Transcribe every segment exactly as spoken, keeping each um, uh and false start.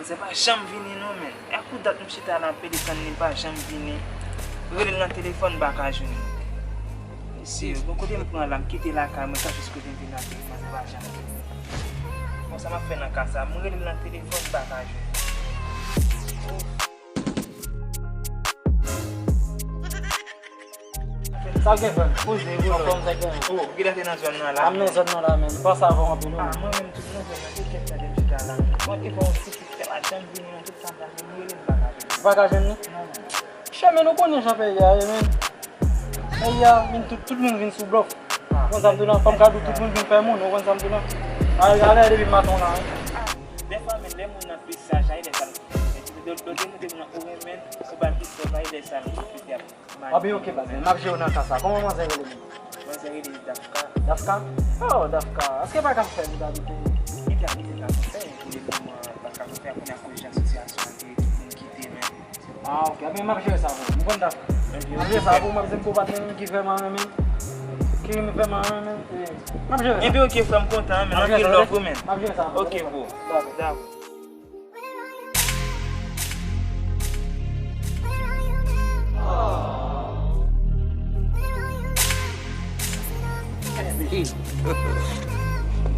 Sa pa janm vini non, men. E pou dat m chita la, m pede tann li, li pa janm vini. Rele l nan telefòn, m pa ka jwenn li. Mesye, bon, kote m pran la, m kite lakay mwen, sa jis kote m vin ateri, manzè pa janm vini. Bon, sa m ap fè nan ka sa, m rele l nan telefòn, m pa ka jwenn li. Sa gen frè m, poze, wi, anfòm sa gen. Oh, ou gentan te nan zòn nan la? A, m nan zòn nan la, men m panse avè w anpil, wi. Ah, mwen menm tou, m nan zòn nan, te kèk tan depi ta la. Mwen te fè yon ti kit fè la, janm vini nan tout tan sa, men m rele m pa ka jwenn. Ou pa ka jwenn li? Non, non. Chè, men nou konnen jan peyi a ye, men. Peyi a, vin tout, tout moun vin sou blòf. Konn sa m di w lan, fò m ka di w, tout moun vin fè moun, ou konn sa m di w lan. Ale, ale depi maten w la, wi. Dèfwa, men lè moun nan plis saj, sa e lè sa l plis. Lòt, lòt, lòt, ou renmen, ou ba l plis sòs, sa e lè sa l plis. Anben, ok, baz, m ap jere w nan ka sa. Kòman manzè rele menm? Manzè rele Dafka. Dafka? Oh, Dafka. Èske pa ka fè m dabitid? Li te abite nan fè, epi depi mwen pa ka fè, kounye a koz jan sitiyasyon an te, tout moun kite, men. Ah, ok. Anben, m ap jere sa pou ou. M konn Dafka. M ap jere sa pou ou, m ap di m pou patnè m ki vrèman renmen m. Ki renmen vrèman renmen m. M ap jere sa. Epi, ok, frè m kontan, men. M ap jere sa, ok? Anpil love, men. M ap jere sa. Ok, bro. Dakò. Dakò.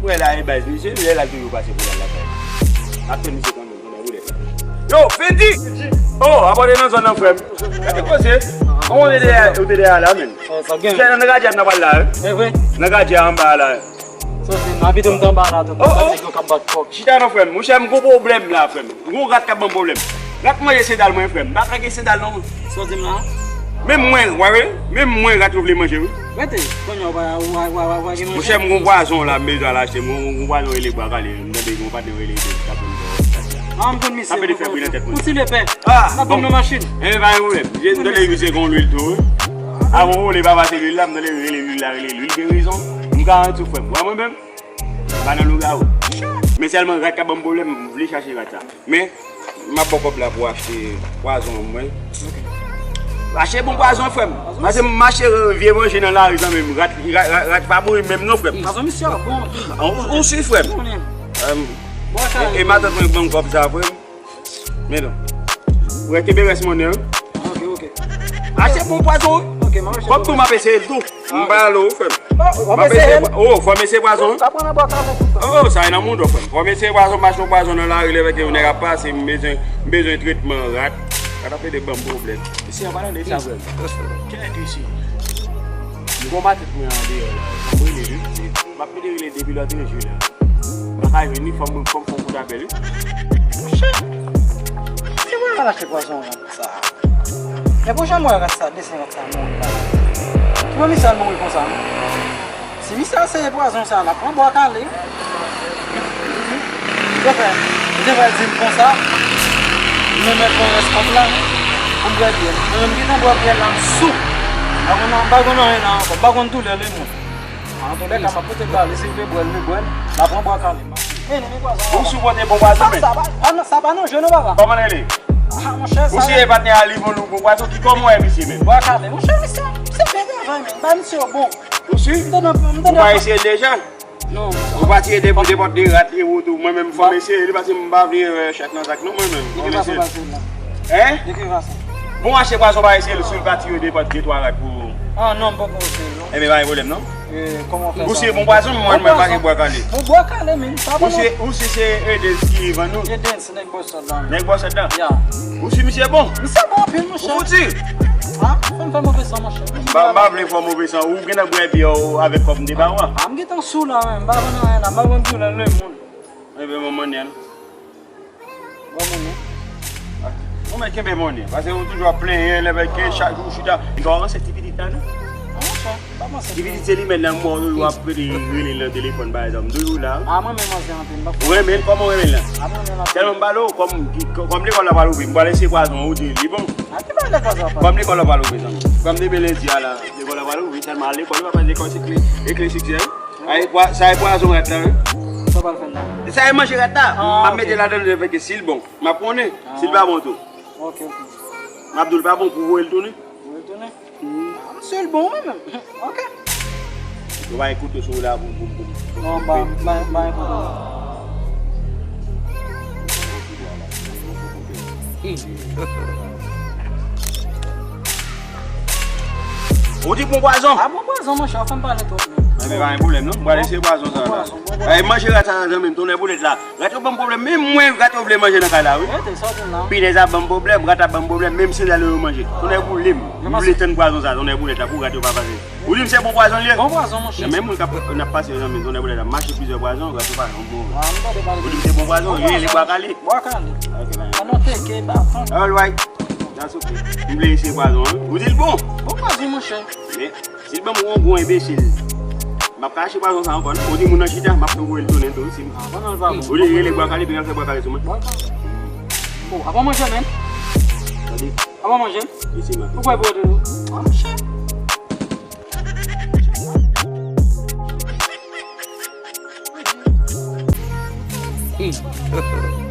Wè la, e baz, misye, lè la toujou pase pou l al lakay. Apre misye kanmenm, konnen woulèt la. Yo, Fendy! Oh, abòne nan zòn nan, frè m. Gade koze. Kòman w te dèyè, ou te dèyè a la, menm? Oh, sa gen. Nan gadya n ap al la, wi. E vre? Nan gadya anba a la. Soti, m abite m t anba la tou. Oh, oh. Nèg yo k ap bat kòk. Chita non, frè m. Monchè, m gon pwoblèm la, frè m. M gon rat k ap ban m pwoblèm. Rat manje sendal mwen, frè m. M pa ka gen sendal non. Soti m la. Menm mwen, w wè, menm mwen rat yo vle manje, wi. Rete, kounye a w pa, w pa, w pa, w pa gen manje. Monchè, m gon pwazon la, m bezwen al achte. M gon, gon pwazon rele bwa kale. M tande gon patnè rele de, k ap vin bò. Ah, m konn misye. Sa pede fè bri nan tèt mwen. Ou ti lepè. Ah, n ap vin nan machin. Enben, pa gen pwoblèm. M tande misye gon lwil tou, wi. Avan w rele pa pase lwil la, m tande rele lwil la, rele lwil gerizon. M garanti w, frè m. Wè mwen menm, m pa nan lougawou. Men sèlman rat k ap ban m pwoblèm, m vle chache rat la. Men, m ap ba w kòb la pou w achte pwazon an mwen. Achte bon pwazon, frè m. Pase m mache vye manje nan lari, zanmi m. Rat, rat, rat pa mouri menm non, frè m. Pwazon misye a bon anpil. Ou, ou si, frè m. Bon, sa e, e matant mwen k ban m kòb sa, frè m. Men non. Ou wè, kenbe rès monnen an. Ok, ok. Achte bon pwazon, wi. Ok, m ap achte. Kòm tou, m ap eseye l tou. M pa ale w, frè m. Oh, w ap eseye l? Oh, fò m eseye pwazon, wi. Sa pran nan bwa kale tout tan. Oh, sa e nan mouda w, frè m. Fò m eseye pwazon, m achte yon pwazon nan lari, lè ke yon nèg ap pase, m bezwen, m bezwen tretman rat. Rat ap pede ban m pwoblèm. Mesye, an palan de sa, frè m. Kèt isi. M gon matant mwen andeyò la. Fò m rele li. M ap pede rele depi lòt jou la. M pa ka jwenn li, fò m, fò m fè yon kout apèl, wi. Monchè, se mwen k al achte pwazon rat sa. Men pou jan m wè rat sa, desen rat sa mouri la. Ki pou misye al mouri konsa, non? Si misye al seye pwazon sa, l ap pran bwa kale, wi. Li te fè, li te fè di m konsa, li mèt pran rès kòb la, wi. Pou m bwè byè. Mwen menm, m gentan bwè byè la, m sou. M pa konn, m pa konn anyen la ankò. M pa konn doulè lemonn. Antoulèka, m ap pote l ba li, si l vle bwè l, li bwè l. L ap pran bwa kale. Men, men pwazon. Ou sipòte bon pwazon, men. Sa pa, pa, sa pa nan je non, papa. Kòman l rele? Ah, monchè, sa. Ou si e patnè a li, bon, nou bon pwazon, ki kòman w wè misye menm? Bwa kale. Monchè, misye, misye byen travay, men. Ba misye yo bon. Ou si? M tande, m tande. Ou pa eseye l deja? Non. Ou pa tire de, de pòt de rat, e ou tou. Mwen menm, fò m eseye li, paske m pa vle, euh, chat nan zak, non, mwen menm. Ou konnen se. Hein? De ki fason? Bon, achte pwazon pa eseye l, si l pa tire de pòt de twa rat pou ou. Ah, non, m poko eseye l, non. Enben, pa gen pwoblèm, non. Eh, kòman w fè sa? Ou si bon pwazon, mwen, mwen pa gen bwa kale. Bon, bwa kale, men, sa bon. Ou si, ou si se Edens ki vann ou? Edens, nèg Boston la. Nèg Boston la? Ya. Ou si misye bon? Misye bon anpil, monchè. Ou fouti? Ah, fè m fè move san, monchè. M pa, m pa vle fè move san. Ou gentan bwè byè w avèk kòb m te ba w a. Ah, m gentan sou la, men. M pa vann anyen la. M pa vann doulè lemonn. Enben, bon, mwen menm. Bon, mwen menm. Ou mèt kenbe monnen, paske ou toujou ap plenyen, lè vè ke chak jou ou chita. Li pa ranse ti pitit la, non? Ah, monchè, m pa ranse. Ti pitit se li menm nan mò, yo ap rele, rele nan telefòn, pa egzanp. Toujou la. Ah, mwen menm manzè anpil, m pa. Ou renmen l, kòman ou renmen l la? Ah, mwen menm anpil. Tèlman m pale w, kòm, kòm lekòl la pral ouvri, m pral eseye pwazon, ou di li bon. Ah, ki bagay lekòl sa pral? Kòm lekòl la pral ouvri, zanmi. Kòm demen lendi a la, lekòl la pral ouvri, tèlman al lekòl, ou pa pral lekòl, se kle, e kle siksè, wi. Ay, pwa-, sa e pwazon rat la, wi. Sa w pral fè la? Sa e manje rat la. Ah, m ap mete ladan l, vè ke si l bon. M ap konnen si l pa bon tou. Ok, ok. M ap di w l pa bon pou voye l tounen. Voye l tounen? Mhm. Ah, si l bon, wi, menm. Ok. Yo bay kouto sou la pou, pou, pou. Non, ba, ba, ba kouto. Ou di bon pwazon? A bon pwazon, monchè, w fè m pale twòp menm. Enben, pa gen pwoblèm, non. M pral eseye pwazon sa la. Bon pwazon, bon pwazon. Ay, manje rat sa, zanmi m, tonnè boulèt la. Rat yo ban m pwoblèm, menm mwen, rat yo vle manje nan kay la, wi. Rete, sa w di m nan. Pinèz ap ban m pwoblèm, rat ap ban m pwoblèm, menm sandal yo, yo manje. Tonnè boule m. M vle tann pwazon sa, tonnè boulèt la, pou rat yo pa pase. Ou di m se bon pwazon l ye? Bon pwazon, monchè. Gen menm moun k ap, n ap pase yo, zanmi m, tonnè boulèt la, mache plizyè pwazon, rat yo pa janm bon. Ou di m se bon pwazon, li rele Bwa Kale. Bwa Kale. Ok, bye. An non teke, baton. All right. That's okay. M vle eseye pwazon an. Ou di l bon? Bon pwazon, monchè. Men, si l ban m yon gwo enbesil, m ap ka achte pwazon sa ankò, non? Ou di moun nan chita, m ap voye l tounen tou, si m... Ah, bon, non, l pa bon. Ou di l rele Bwa Kale, epi l al fè Bwa Kale sou mwen. Bon, bon. Oh, apa manje, menm? Tande. Apa manje? Isi, man. Ou kwè pou ou? Ah, monchè. Hmm.